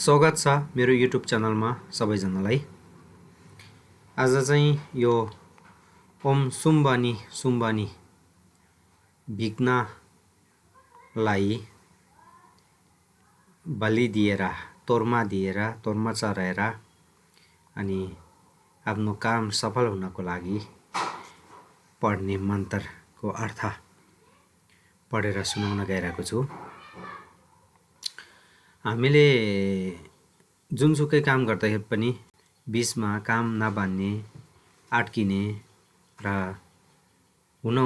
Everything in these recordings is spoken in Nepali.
स्वागत छ मेरो युट्युब च्यानलमा सबैजनालाई। आज चाहिँ यो ओम सुम्बानी सुम्बानी भिक्नालाई बलि दिएर तोर्मा चढाएर अनि आफ्नो काम सफल हुनको लागि पढ्ने मन्त्रको अर्थ पढेर सुनाउन गइरहेको छु। हामीले जुनसुकै काम गर्दाखेरि पनि बीचमा काम नबान्ने, अड्किने र हुन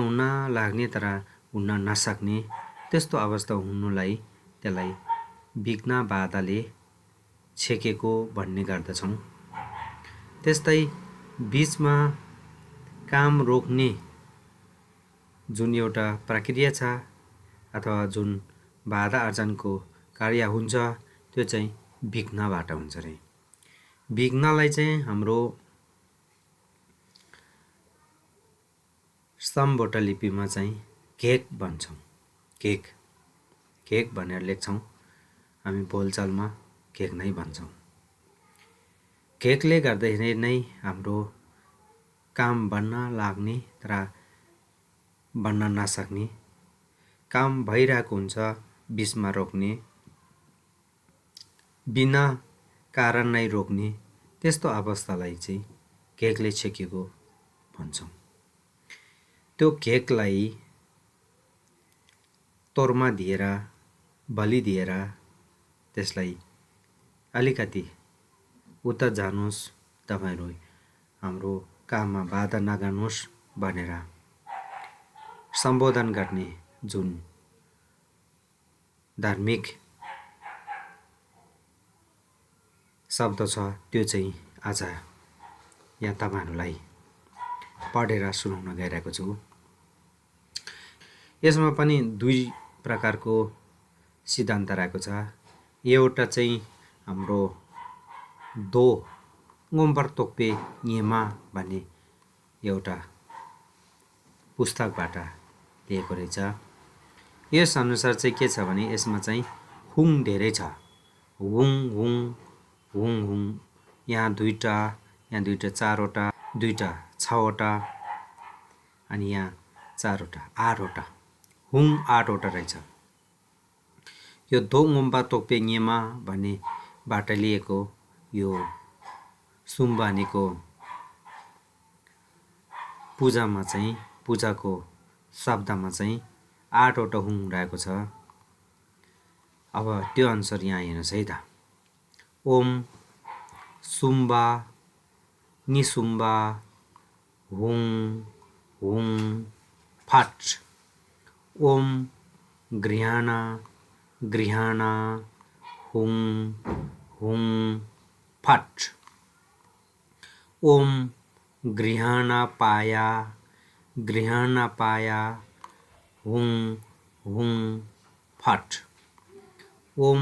लाग्ने तर हुन नसक्ने त्यस्तो अवस्था हुनुलाई त्यसलाई विघ्न बाधाले छेकेको भन्ने गर्दछौँ। त्यस्तै बीचमा काम रोक्ने जुन एउटा प्रक्रिया छ अथवा जुन बाधा अर्जनको कार्य हुन्छ त्यो चाहिँ विघ्नबाट हुन्छ रे। विघ्नलाई चाहिँ हाम्रो सम्बोट लिपिमा चाहिँ घेक भन्छौँ। घेक भनेर लेख्छौँ, हामी बोलचालमा घेक नै भन्छौँ। घेकले गर्दाखेरि नै हाम्रो काम बन्न लाग्ने तर बन्न नसक्ने, काम भइरहेको हुन्छ बीचमा रोक्ने, बिना कारण नै रोक्ने त्यस्तो अवस्थालाई चाहिँ घेकले छेकेको भन्छौँ। त्यो घेकलाई तोर्मा दिएर बलि दिएर त्यसलाई अलिकति उता जानुहोस्, तपाईहरु हाम्रो काममा बाधा नगर्नुहोस् भनेर सम्बोधन गर्ने जुन धार्मिक शब्द छ त्यो चाहिँ आज यहाँ तपाईहरुलाई पढेर सुनाउन गइरहेको छु। यसमा पनि दुई प्रकारको सिद्धान्त रहेको छ। एउटा चाहिँ हाम्रो दो ngombar tokpe nyema भन्ने एउटा पुस्तकबाट लिएको रहेछ। यस अनुसार चाहिँ के छ भने यसमा चाहिँ हुङ धेरै छ। हुङ हुङ हुङ हुङ यहाँ दुईटा चारवटा, दुईटा छवटा अनि यहाँ चारवटा आठवटा, हुङ आठवटा रहेछ। यो दो ngombar tokpe nyema भन्ने बाट लिएको यो सुम्बानीको पूजामा चाहिँ पूजाको शब्दमा चाहिँ आठवटा हुङ रहेको छ। अब त्यो अनुसार यहाँ हेर्नुस् है त। ओम सुम्बा निसुम्बा हुङ हुङ फट। ओम गृहाना गृहाना हुङ हुङ फट। ओम गृहाना पाया हुङ हुङ फट। ओम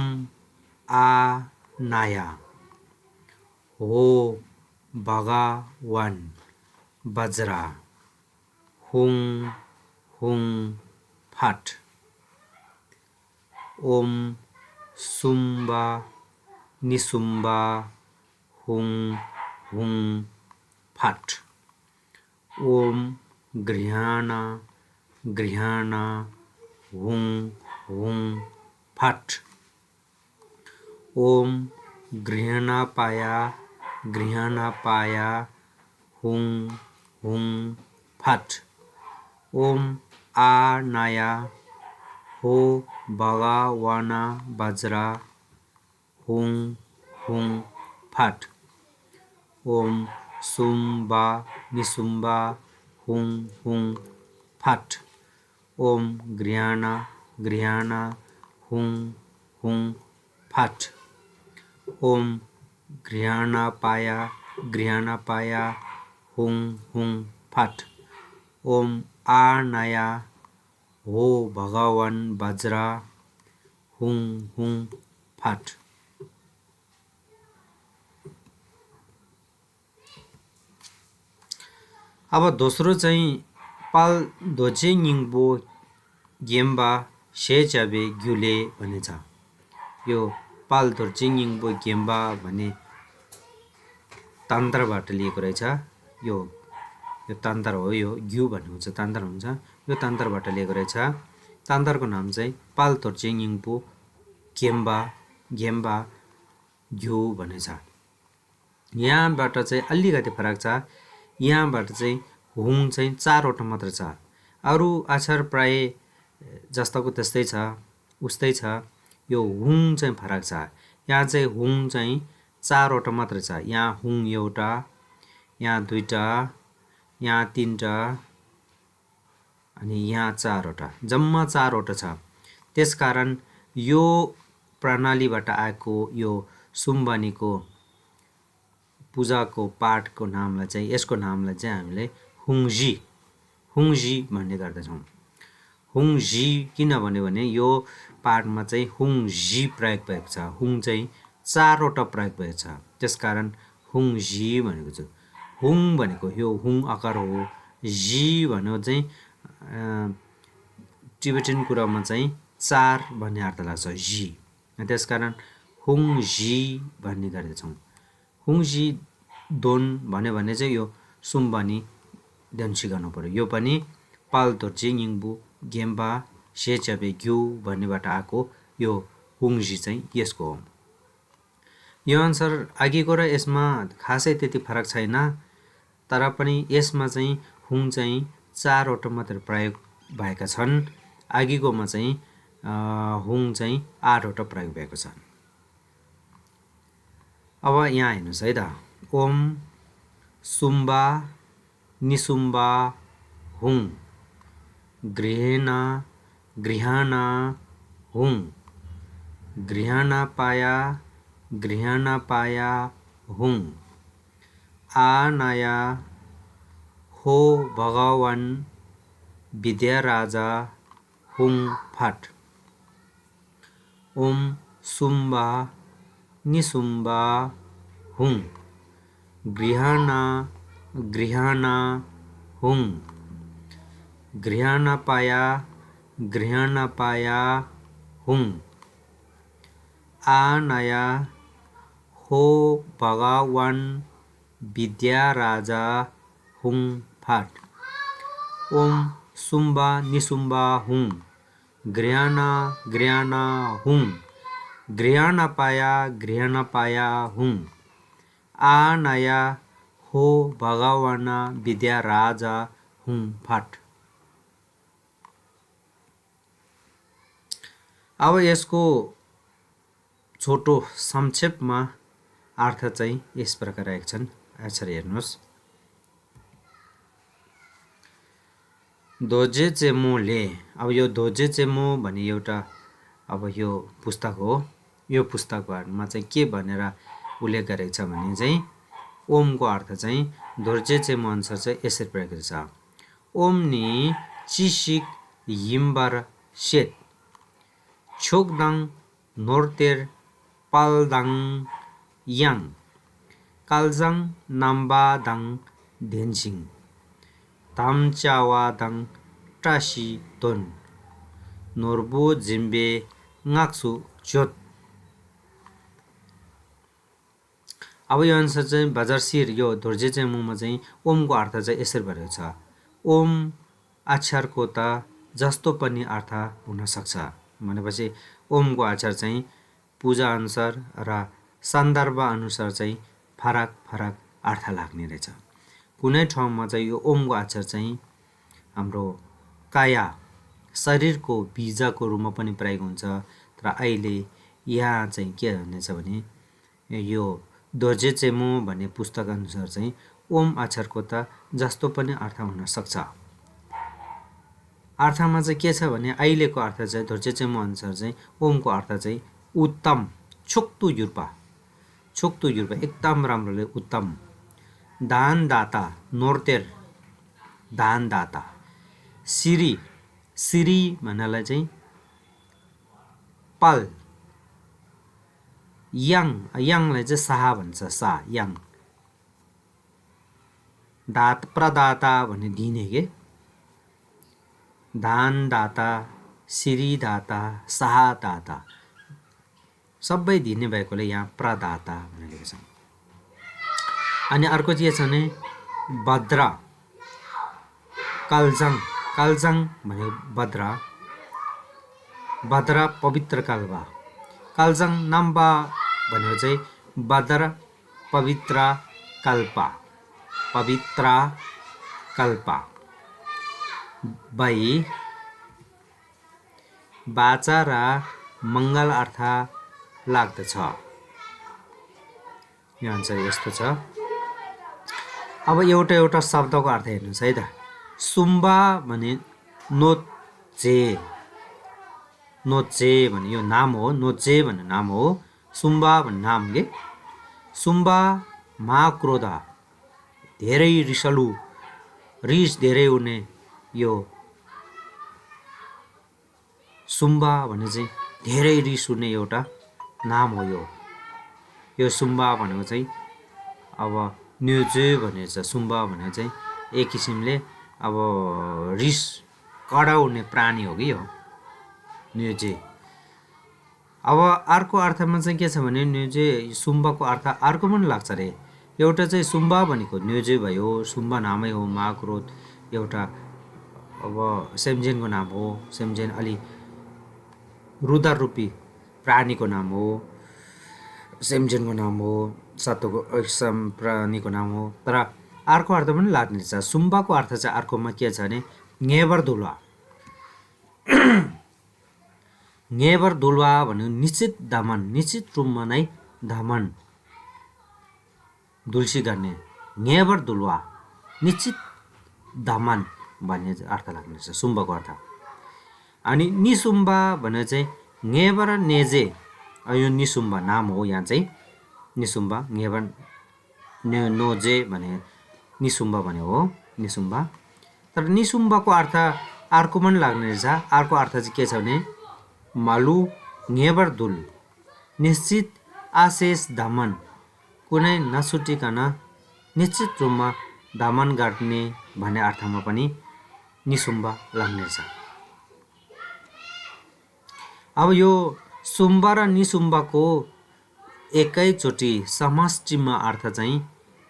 आ नाया हो भगवान वज्रा हुङ हुङ फट। ओम सुम्बा निसुम्बा हुङ हुङ फट। ओम गृहाना गृहाना हुङ हुङ फट। ओम गृहाना पाया हुङ हुङ फट। ओम आ नाया हो भगवान वज्रा हुङ हुङ फट। ओम सुम्बा निसुम्बा हुङ हुङ फट। ओम गृहाना गृहाना हुङ हुङ फट। ओम गृहाना पाया हुङ हुङ फट। ओम आ नाया हो भगवान वज्रा हुङ हुङ फट। अब दोस्रो चाहिँ पाल दोचे निङबो गेम्बा सेचाबे ग्युले भन्ने छ। यो पाल्तोर चिङिङबो गेम्बा भन्ने तान्तरबाट लिएको रहेछ। यो तान्तर हो, यो ग्यु भन्ने हुन्छ, तान्तर हुन्छ, यो तान्तरबाट लिएको रहेछ। तान्तरको नाम चाहिँ पाल्तोर चिङिङबो गेम्बा गेम्बा ग्यु भन्ने छ। यहाँबाट चाहिँ अलिकति फरक छ। यहाँबाट चाहिँ हुङ चाहिँ 4वटा मात्र छ। अरू अक्षर प्राय जस्ताको त्यस्तै छ, उस्तै छ। यो हुङ चाहिँ फरक छ। यहाँ चाहिँ हुङ चाहिँ 4वटा मात्र छ। यहाँ हुङ एउटा, यहाँ 2टा, यहाँ 3टा अनि यहाँ 4वटा, जम्मा 4वटा छ। त्यसकारण यो प्रणालीबाट आएको यो सुम्बानीको पूजाको पाठको नामलाई चाहिँ, यसको नामलाई चाहिँ हामीले हुङजी भन्ने गर्दछौँ। हुङजी किन भन्यो भने यो पाठमा चाहिँ हुङजी प्रयोग भएको छ। हुङ चाहिँ 4वटा प्रयोग भएको छ, त्यसकारण हुङजी भनेको छु। हुङ भनेको यो हुङ आकार हो। जी भनेको चाहिँ टिबेटन कुरामा चाहिँ 4 भन्ने अर्थ लाग्छ, जी। त्यसकारण हुङजी भन्ने गर्दछौँ। हुङजी दोन भन्यो भने चाहिँ यो सुम्बानी ध्यान सिकाउनु पर्यो। यो पनि पाल्तोर चिङिङबु गेम्बा सेचबे ग्यु भन्नेबाट आएको यो हुङजी चाहिँ यसको हो। यो अनुसार अघिको र यसमा खासै त्यति फरक छैन, तर पनि यसमा चाहिँ हुङ चाहिँ 4वटा मात्र प्रयोग भएका छन्। अघिकोमा चाहिँ हुङ चाहिँ 8वटा प्रयोग भएको छ। अब यहाँ हेर्नुहोस् है त, ओम सुम्बा निसुम्बा हुङ गृहना हुङ गृहना पाया हुङ आनाया हो भगवान विद्याराजा हुङ फाट। ओम सुम्बा निसुम्बा हुङ गृहना हुङ गृहना पाया हुङ आनाया हो भगवान विद्याराजा हुङ फाट। ओम सुम्बा निसुम्बा हुङ गृहना हुङ गृहना पाया हुङ आनाया हो भगवान विद्याराजा हुङ फाट। अब यसको छोटो संक्षेपमा अर्थ चाहिँ यस प्रकार आएका छन्। अक्षर हेर्नुहोस्। दोजे चेमोले, अब यो दोजे चेमो भन्ने एउटा अब यो पुस्तक हो। यो पुस्तकमा चाहिँ के भनेर उल्लेख गरेको छ भने चाहिँ ओमको अर्थ चाहिँ दोर्जे चेमो अनुसार चाहिँ यसरी प्रयोग गरेको छ। ओम नि चिसिक हिम्बार सेट छोकदाङ नोर्तेर पालदाङ याङ कालजाङ नाम्बादाङ धेन्सिङ तामचावादाङ टासी दोन नोर्बो जिम्बे ngaक्सु चोत। अब यो अनुसार चाहिँ बजारसिर यो दोर्जे चेमुमा चाहिँ ओमको अर्थ चाहिँ यसरी भएको छ। ओम अक्षरको त जस्तो पनि अर्थ हुन सक्छ भनेपछि ओमको अक्षर चाहिँ पूजा अनुसार र सन्दर्भ अनुसार चाहिँ फरक अर्थ लाग्ने रहेछ। कुनै ठाउँमा चाहिँ यो ओमको अक्षर चाहिँ हाम्रो काया शरीरको बीजको रूपमा पनि प्रयोग हुन्छ। तर अहिले यहाँ चाहिँ के हुनेछ भने यो दोर्जे चेमो भन्ने पुस्तक अनुसार चाहिँ ओम अक्षरको त जस्तो पनि अर्थ हुन सक्छ। अर्थमा चाहिँ के छ भने अहिलेको अर्थ चाहिँ दोर्जे चेमो अनुसार चाहिँ ओमको अर्थ चाहिँ उत्तम छोक्तु युर्पा एकदम राम्रोले उत्तम। दानदाता नोर्तेर दानदाता सिरी भन्नालाई चाहिँ पाल याङलाई चाहिँ शाह भन्छ, शाह याङ प्रदाता भन्ने दिने के दानदाता सिरिदाता शाहदाता सबै दिने भएकोले यहाँ प्रदाता भनेर लेखेको छ। अनि अर्को के छ भने भद्र कालजाङ, कालजाङ भनेको भद्र पवित्र कालबा, कालजाङ नाम्बा भनेको चाहिँ भद्र पवित्र कल्पा, पवित्र कल्पा। बाई बाचा र मङ्गल अर्थ लाग्दछ। यो आन्सर यस्तो छ। अब एउटा एउटा शब्दको अर्थ हेर्नुहोस् है त। सुम्बा भने नोचे, नोचे भने यो नाम हो, नोचे भन्ने नाम हो, सुम्बा भन्ने नाम के। सुम्बा महाक्रोध, धेरै रिसलु, रिस धेरै हुने, यो सुम्बा भने चाहिँ धेरै रिस हुने एउटा नाम हो। यो सुम्बा भनेको चाहिँ अब न्युजे भनेको छ। सुम्बा भनेको चाहिँ एक किसिमले अब रिस कडाउने प्राणी हो कि यो न्युजे। अब अर्को अर्थमा चाहिँ के छ भने न्युजे सुम्बाको अर्थ अर्को पनि लाग्छ रे। एउटा चाहिँ सुम्बा भनेको न्युजे भयो, सुम्बा नामै हो, महाक्रोध एउटा अब सेम्जेनको नाम हो, सेम्जेन अलि रुद्र रूपी प्राणीको नाम हो, सेम्जेनको नाम हो, सत्वको प्राणीको नाम हो। तर अर्को अर्थ पनि लाग्ने छ। सुम्बाको अर्थ चाहिँ अर्कोमा के छ भने नेबर दुलवा, नेबर दुलवा भन्यो निश्चित दमन, निश्चित रूपमा नै दमन दुल्सी गर्ने, नेबर दुलवा निश्चित दमन भन्ने अर्थ लाग्ने छ सुम्बाको अर्थ। अनि निसुम्बा भने चाहिँ नेबर नेजे, यो निसुम्बा नाम हो यहाँ चाहिँ निसुम्बा, नेबर नोजे भने निसुम्बा भने हो निसुम्बा। तर निसुम्बाको अर्थ अर्को पनि लाग्ने रहेछ। अर्को अर्थ चाहिँ के छ भने मालु नेबर दुल, निश्चित आशेष दमन, कुनै नछुटिकन निश्चित रूपमा दमन गर्ने भन्ने अर्थमा पनि निसुम्बा लाग्ने छ। अब यो सुम्बा र निसुम्बाको एकैचोटि समष्टिमा अर्थ चाहिँ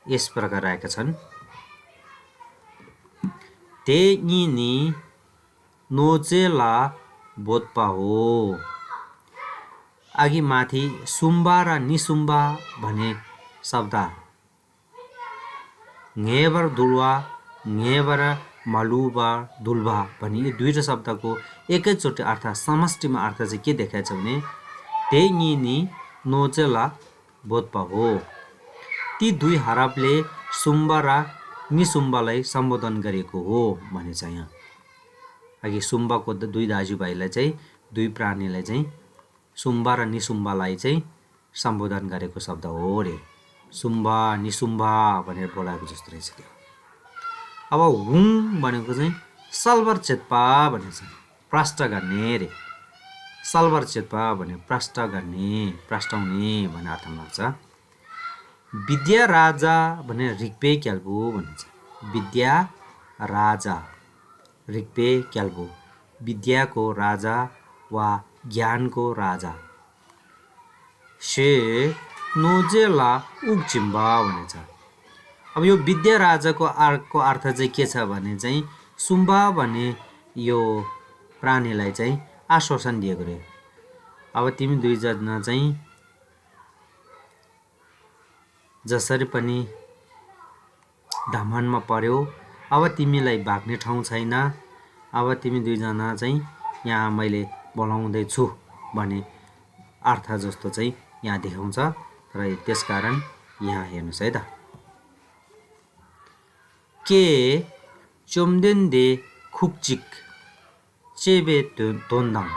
यस प्रकार रहेका छन्। तेनिनी नोचेला बोत्पा हो। अघि माथि सुम्बा र निसुम्बा भने शब्द नेबर दुलवा, नेबर मलुबा दुल्बा भनी यो दुईटा शब्दको एकैचोटि अर्थ समष्टिमा अर्थ चाहिँ के देखाएको छ भने तेनिनी नोचेला बोत्पा हो। ती दुई हरफले सुम्बा र निसुम्बालाई सम्बोधन गरेको हो भनेछ यहाँ। अघि सुम्बाको दुई दाजुभाइलाई चाहिँ, दुई प्राणीलाई चाहिँ सुम्बा र निसुम्बालाई चाहिँ सम्बोधन गरेको शब्द हो रे। सुम्बा निसुम्बा भनेर बोलाएको जस्तो रहेछ त्यो। अब हुङ भनेको चाहिँ सल्भर चेत्पा भनेछ, प्रष्ट गर्ने रे। सल्भर चेत्पा भने प्रष्ट गर्ने, प्रष्टाउने भन्ने अर्थमा लाग्छ। विद्या राजा भने ऋग्पे क्याल्बो भनिन्छ। विद्या राजा ऋग्पे क्याल्बो, विद्याको राजा वा ज्ञानको राजा। से नोजेला उक्चिम्बा भनेछ। अब यो विद्या राजाको अर्थ चाहिँ के छ भने चाहिँ सुम्बा भन्ने यो प्राणीलाई चाहिँ आश्वासन दिएको रे। अब तिमी दुईजना चाहिँ जसरी पनि धमनमा पर्यो, अब तिमीलाई भाग्ने ठाउँ छैन, अब तिमी दुईजना चाहिँ यहाँ मैले बोलाउँदैछु भन्ने अर्थ जस्तो चाहिँ यहाँ देखाउँछ। र त्यसकारण यहाँ हेर्नुहोस् है त। के चोम्देन्दे खुक्चिक चेबे दोन्दाङ,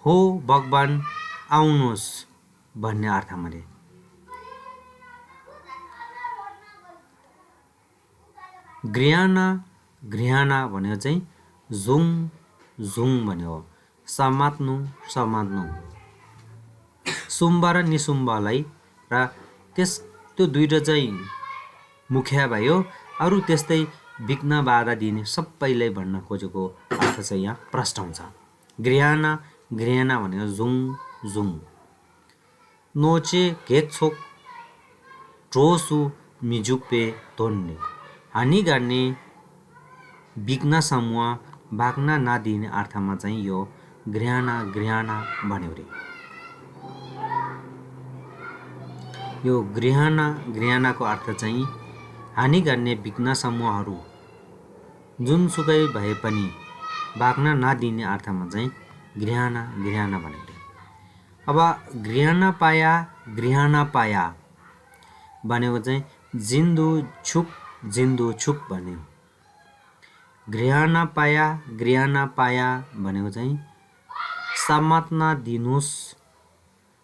हो भगवान आउनुहोस् भन्ने अर्थमा रे। गृहाना, गृहाना भनेको चाहिँ जुङ जुङ भन्ने हो, समात्नु समात्नु। सुम्बा र निसुम्बालाई र त्यो दुईटा चाहिँ मुखिया भयो, अरू त्यस्तै विघ्न बाधा दिने सबैलाई भन्न खोजेको अर्थ चाहिँ यहाँ प्रष्ट हुन्छ। गृहाना गृहाना भनेको जुङ जुङ। नोचे घेछोक ट्रोसु मिजुक्पे तोड्ने हानि गर्ने बिग्न समूह भाग्न नदिने अर्थमा चाहिँ यो गृहाना गृहाना भन्यो रे। यो गृहाना गृहानाको अर्थ चाहिँ हानि गर्ने विघ्न समूहहरू जुनसुकै भए पनि भाग्न नदिने अर्थमा चाहिँ गृहाना गृहाना भनेको। अब गृहाना पाया भनेको चाहिँ जिन्दु छुक भन्यो। गृहाना पाया भनेको चाहिँ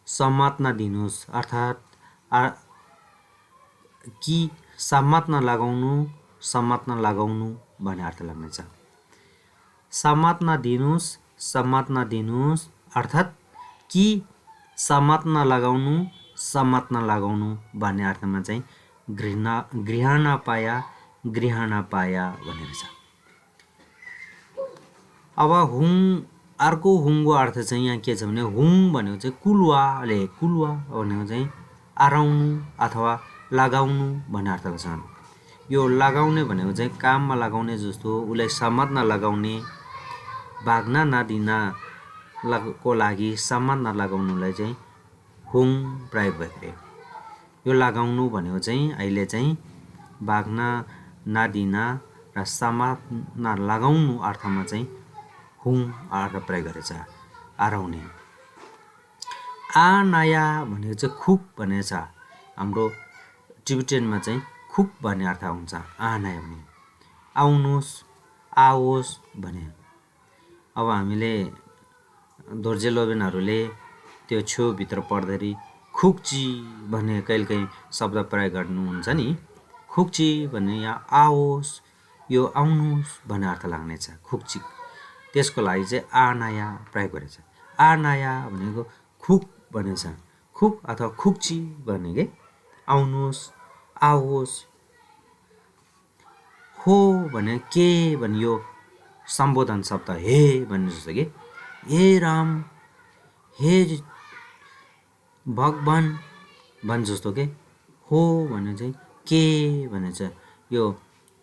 समात्न दिनुस् अर्थात् कि समात्न लगाउनु भन्ने अर्थ लाग्नेछ। समात्न दिनुस् अर्थात् कि समात्न लगाउनु भन्ने अर्थमा चाहिँ गृहाना पाया भनेको छ। अब अर्को हुङको अर्थ चाहिँ यहाँ के छ भने हुङ भनेको चाहिँ कुलुवा भनेको चाहिँ आराउनु अथवा लगाउनु भन्ने अर्थको छ। यो लगाउने भनेको चाहिँ काममा लगाउने जस्तो उसलाई समात्न लगाउने, भाग्न नदिन को लागि समात्न लगाउनुलाई चाहिँ हुङ प्रयोग भएको। यो लगाउनु भनेको चाहिँ अहिले चाहिँ भाग्न नदिन र समात्न लगाउनु अर्थमा चाहिँ हुङ अर्थ प्रयोग गरेछ, आराउने। आनाया भनेको चाहिँ खुक भनेको छ। हाम्रो टिबेटनमा चाहिँ खुक भन्ने अर्थ हुन्छ आनाया भने। आउनुहोस् आओस् भने। अब हामीले दोर्जे लोबेनहरूले त्यो छेउभित्र पढ्दाखेरि खुक्ची भन्ने कहिलेकाहीँ शब्द प्रयोग गर्नुहुन्छ नि। खुक्ची भन्ने यहाँ आओस्, यो आउनुहोस् भन्ने अर्थ लाग्नेछ खुक्ची। त्यसको लागि चाहिँ आनाया प्रयोग गरेछ। आनाया भनेको खुक भनेछ। खुक अथवा खुक्ची भन्ने के आउनुहोस् आओस्। हो भने के भन्ने यो सम्बोधन शब्द हे भन्ने जस्तो कि हे राम हे भगवान भन् जस्तो के हो भने चाहिँ के भने चाहिँ यो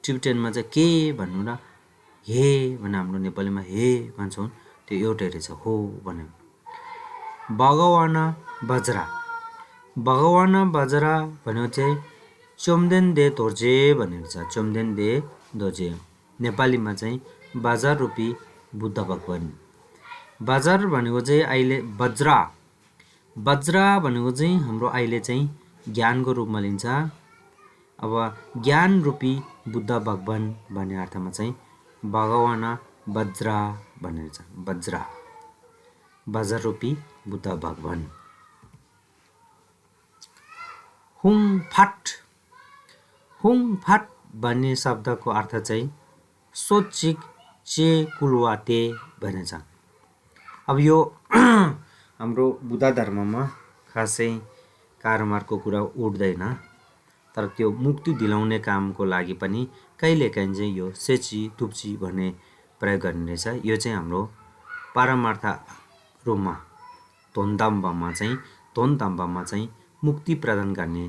टिबेटनमा चाहिँ के भन्नु र हे भने हाम्रो नेपालीमा हे भन्छौँ त्यो एउटै रहेछ हो भने। भगवाना बजरा भनेको चाहिँ चोम्देन दे धोर्जे भनेको छ। चोम्देन दे धोर्जे नेपालीमा चाहिँ बजार रूपी बुद्ध भगवान। बजार भनेको चाहिँ अहिले बज्रा भनेको चाहिँ हाम्रो अहिले चाहिँ ज्ञानको रूपमा लिन्छ। अब ज्ञान रूपी बुद्ध भगवान भन्ने अर्थमा चाहिँ भगवाना बज्रा भनेको छ। बजार रूपी बुद्ध भगवान। हुङफाट भन्ने शब्दको अर्थ चाहिँ सोचिक चे कुलवाते भनेछ। अब यो हाम्रो बुद्ध धर्ममा खासै कारोबारको कुरा उठ्दैन, तर त्यो मुक्ति दिलाउने कामको लागि पनि कहिलेकाहीँ चाहिँ यो सेची तुप्ची भन्ने प्रयोग गर्ने रहेछ। यो चाहिँ हाम्रो पारमार्थ रूपमा धोनताम्बामा चाहिँ मुक्ति प्रदान गर्ने।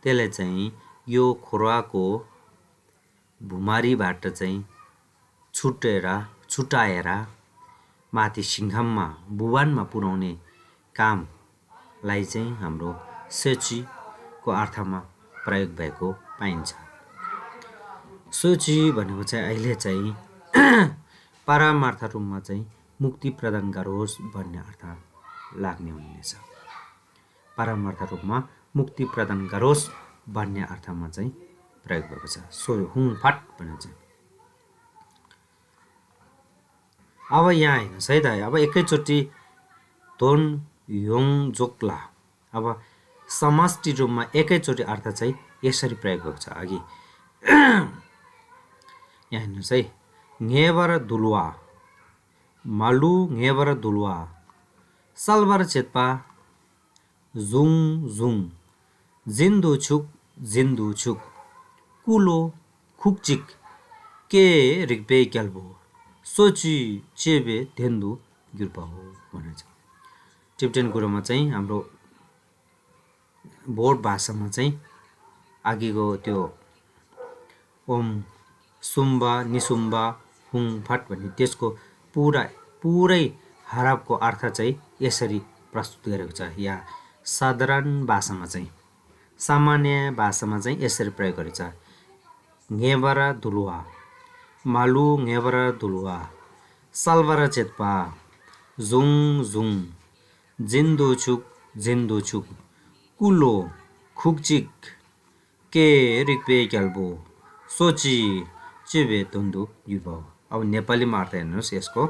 त्यसले चाहिँ यो खोराको भुमारीबाट चाहिँ छुटाएर माथि सिङ्घममा भुवानमा पुर्याउने कामलाई चाहिँ हाम्रो सेचीको अर्थमा प्रयोग भएको पाइन्छ। सेची भनेको चाहिँ अहिले चाहिँ पारमार्थ रूपमा चाहिँ मुक्ति प्रदान गरोस् भन्ने अर्थ लाग्ने हुनेछ। पारमार्थ रूपमा मुक्ति प्रदान गरोस् भन्ने अर्थमा चाहिँ प्रयोग भएको छ। सो हुङफाट भनेको चाहिँ अब यहाँ हेर्नुहोस् है त। अब एकैचोटि धोन योङ जोक्ला अब समष्टि रूपमा एकैचोटि अर्थ चाहिँ यसरी प्रयोग भएको छ। अघि यहाँ हेर्नुहोस् है। घेबर दुलुवा मालु घेबर दुलुवा सलबार चेत्पा जुङ जिन्दु छुक कुलो खुक्चिक के रिक्पे क्याल्बो सोची चेबे धेन्दु गिर्पा हो भनेको छ। टिबेटन कुरोमा चाहिँ हाम्रो बोर्ड भाषामा चाहिँ अघिको त्यो ओम सुम्बा निसुम्बा हुङ फट भन्ने त्यसको पुरै हरफको अर्थ चाहिँ यसरी प्रस्तुत गरेको छ। या साधारण भाषामा चाहिँ सामान्य भाषामा चाहिँ यसरी प्रयोग गरेको छ। घेबरा दुलुवा मालु घेबरा दुलुवा सालबरा चेतपा जुङ जुङ जिन्दो छुक कुलो खुकचिक के रिक्पे क्याल्बो सोची चिबे तुन्दु युबो। अब नेपालीमा अर्थ हेर्नुहोस् यसको।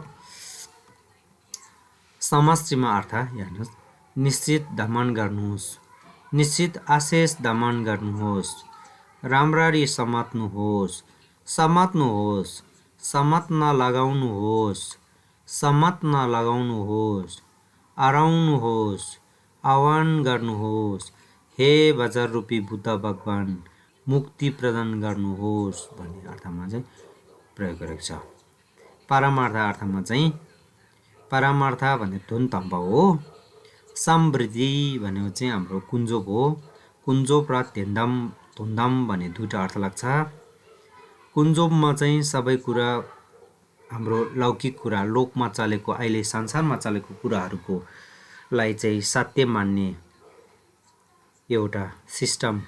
समाजमा अर्थ हेर्नुहोस्। निश्चित दमन गर्नुहोस्, निश्चित आशेष दमन गर्नुहोस्, राम्ररी समात्नुहोस्, समात्नुहोस्, समात्न लगाउनुहोस्, समात्न लगाउनुहोस्, अराउनुहोस्, आह्वान गर्नुहोस्, हे बजार रूपी बुद्ध भगवान मुक्ति प्रदान गर्नुहोस् भन्ने अर्थमा चाहिँ प्रयोग गरेको छ। परमार्थ अर्थमा चाहिँ परमार्थ भन्ने धुन तम्बा हो। समृद्धि भनेको चाहिँ हाम्रो कुञ्जोप हो। कुञ्जोप र धुन्धाम भन्ने दुईटा अर्थ लाग्छ। कुञ्जोपमा चाहिँ सबै कुरा हाम्रो लौकिक कुरा लोकमा चलेको अहिले संसारमा चलेको कुराहरूको लाई चाहिँ सत्य मान्ने एउटा सिस्टम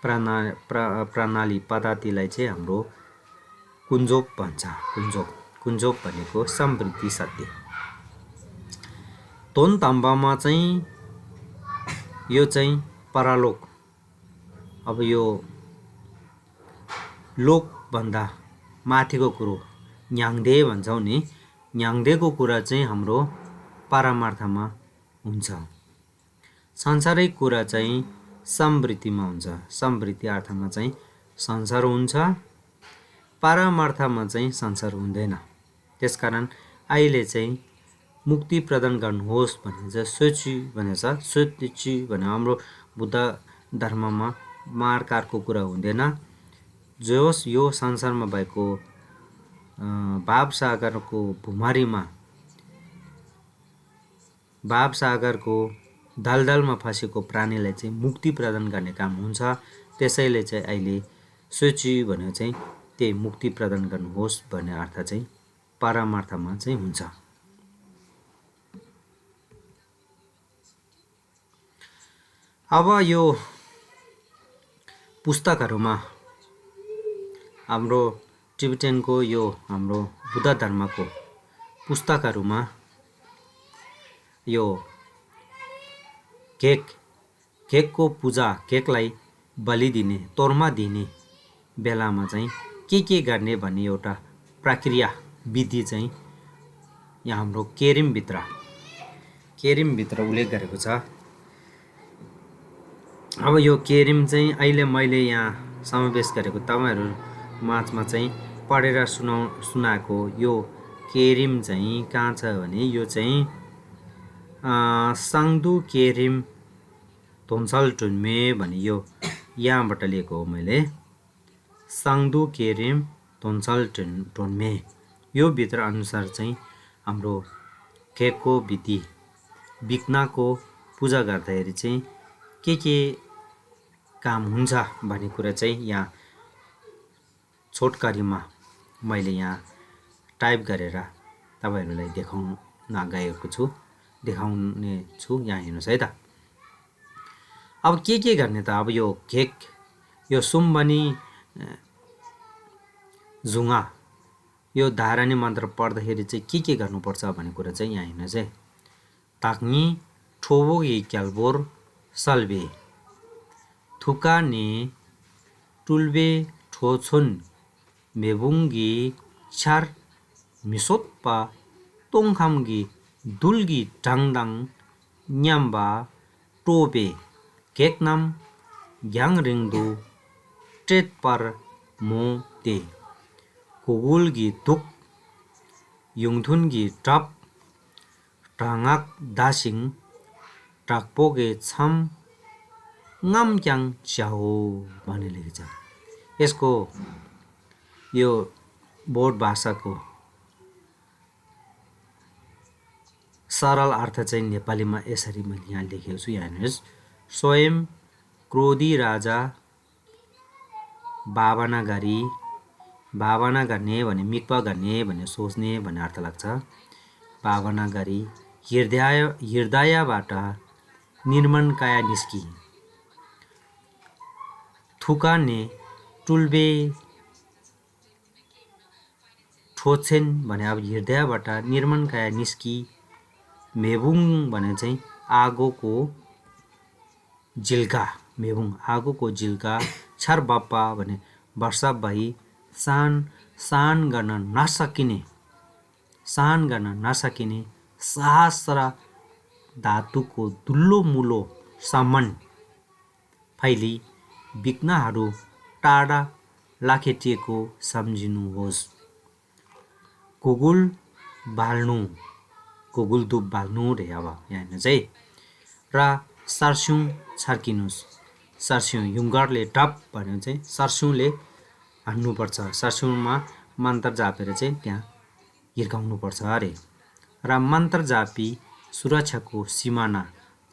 प्रणाली पद्धतिलाई चाहिँ हाम्रो कुञ्जोप भन्छ। कुञ्जोप भनेको समृद्धि सत्य। धुन तम्बामा चाहिँ यो चाहिँ परलोक। अब यो लोकभन्दा माथिको कुरो न्याङ्दे भन्छौँ नि, न्याङ्देको कुरा चाहिँ हाम्रो परमार्थमा हुन्छ। संसारिक कुरा चाहिँ समृद्धिमा हुन्छ। समृद्धि अर्थमा चाहिँ संसार हुन्छ, परमार्थमा चाहिँ संसार हुँदैन। त्यसकारण अहिले चाहिँ मुक्ति प्रदान गर्नुहोस् भनेर चाहिँ सोची भनेछ। सोची भने हाम्रो बुद्ध धर्ममा मारकारको कुरा हुँदैन। जोस् यो संसारमा भएको भावसागरको भुमारीमा भावसागरको दलदलमा फँसेको प्राणीलाई चाहिँ मुक्ति प्रदान गर्ने काम हुन्छ। त्यसैले चाहिँ अहिले सोची भनेर चाहिँ त्यही मुक्ति प्रदान गर्नुहोस् भन्ने अर्थ चाहिँ परमार्थमा चाहिँ हुन्छ। अब यो पुस्तकहरूमा हाम्रो टिबेटनको यो हाम्रो बुद्ध धर्मको पुस्तकहरूमा यो केकको पूजा, केकलाई बलि दिने, तोर्मा दिने बेलामा चाहिँ के गर्ने भन्ने एउटा प्रक्रिया विधि चाहिँ यहाँ हाम्रो केरिमभित्र उल्लेख गरेको छ। अब यो केरिम चाहिँ अहिले मैले यहाँ समावेश गरेको तपाईँहरू माझमा चाहिँ पढेर सुनाएको यो केरिम चाहिँ कहाँ छ भने यो चाहिँ साङ्दु केरिम धोन्सल टुन्मे भन्ने यो यहाँबाट लिएको हो मैले। साङ्दु केरिम धोन्सल टुन्मे यो भित्र अनुसार चाहिँ हाम्रो केकको विधि विघ्नको पूजा गर्दाखेरि चाहिँ के काम हुन्छ भन्ने कुरा चाहिँ यहाँ छोटकरीमा मैले यहाँ टाइप गरेर तपाईहरुलाई देखाउने छु। यहाँ हेर्नुस् है त। अब के गर्ने त। अब यो केक यो सुम्बनी जुङा यो धारणी मन्त्र पढ्दाखेरि चाहिँ के गर्नुपर्छ भन्ने कुरा चाहिँ यहाँ हेर्नुस् है। ताक्नी ठोबोगी क्याल्बोर सल्बे थुकाने टुल्बे ठोछुन मेबुङ्गी छार मिसोत्पा तोङखामगी दुल्गी डाङडाङ न्याम्बा टोबे केकनाम ग्याङरिङदु ट्रेट पर मो ते कोगुलगी दुक युङथुनगी टप टाङाक दासिङ टाकपोगे छम ngam-kyang च्याहो भन्ने लेखेको छ। यसको यो बोर्ड भाषाको सरल अर्थ चाहिँ नेपालीमा यसरी मैले यहाँ लेखेको छु। यहाँ हेर्नुहोस्, स्वयं क्रोधी राजा भावना गरी, भावना गर्ने भने मिक्प गर्ने भन्ने सोच्ने भन्ने अर्थ लाग्छ। भावना गरी हृदयबाट निर्मन काया निस्की, थुकाने टुल्बे ठोच्छेन भने अब हृदयबाट निर्मन काया निस्की, मेबुङ भने चाहिँ आगोको जिल्का, मेबुङ आगोको जिल्का, छर बाप्पा भने वर्षा भई, सहन गर्न नसकिने सहस्र धातुको दुल्लो मुलो सामान फैली, विघ्नहरू टाढा लाखेटिएको सम्झिनुहोस्। गुगुल दुब बाल्नु रे। अब यहाँ हेर्नु चाहिँ र सर्स्युङ छर्किनुहोस्, सर्स्युङ युङ्गरले डप भन्यो चाहिँ सर्स्युङले हान्नुपर्छ, सर्स्युङमा मन्त्र जापेर चाहिँ त्यहाँ हिर्काउनुपर्छ अरे। र मन्त्र जापी सुरक्षाको सिमाना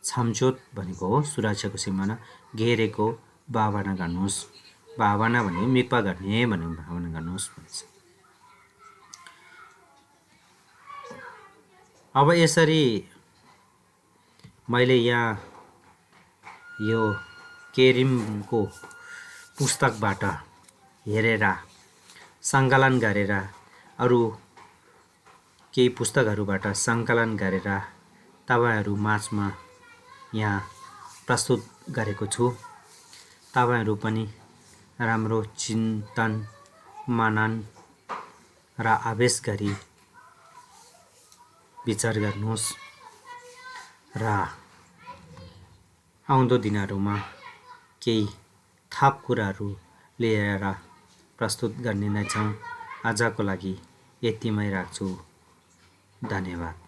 छामचोट भनेको हो, सुरक्षाको सिमाना घेरेको भावना गर्नुहोस्। भावना भने मिक्पा गर्ने भन्ने भावना गर्नुहोस् भन्छ। अब यसरी मैले यहाँ यो केरिमको पुस्तकबाट हेरेर सङ्कलन गरेर, अरू केही पुस्तकहरूबाट सङ्कलन गरेर तपाईँहरू माझमा यहाँ प्रस्तुत गरेको छु। तपाईँहरू पनि राम्रो चिन्तन मनन र आवेश गरी विचार गर्नुहोस् र आउँदो दिनहरूमा केही थप कुराहरू लिएर प्रस्तुत गर्ने नै छौँ। आजको लागि यतिमै राख्छु। धन्यवाद।